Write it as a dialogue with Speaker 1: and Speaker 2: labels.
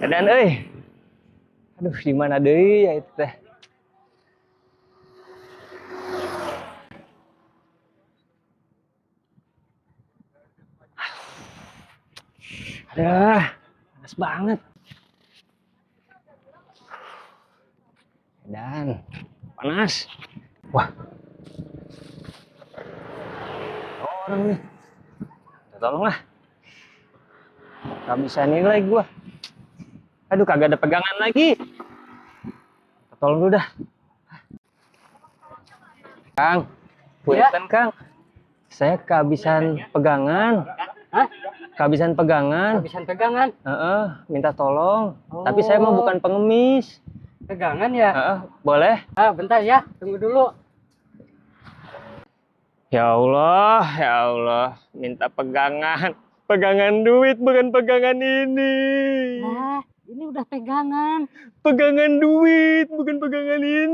Speaker 1: Dan aduh di mana deui ya itu teh. Aduh, panas banget. Dan panas. Wah. Orang nih. Tolonglah. Gak bisa nilai gua. Aduh, kagak ada pegangan lagi. Tolong dulu dah. Kang, punten Kang. Saya kehabisan pegangan.
Speaker 2: Hah?
Speaker 1: Kehabisan pegangan.
Speaker 2: Kehabisan pegangan?
Speaker 1: Minta tolong.
Speaker 2: Oh.
Speaker 1: Tapi saya mau bukan pengemis.
Speaker 2: Pegangan ya?
Speaker 1: Boleh?
Speaker 2: Bentar ya, tunggu dulu.
Speaker 1: Ya Allah, minta pegangan. Pegangan duit, bukan pegangan ini.
Speaker 2: Nah, ini udah pegangan.
Speaker 1: Pegangan duit, bukan pegangan ini.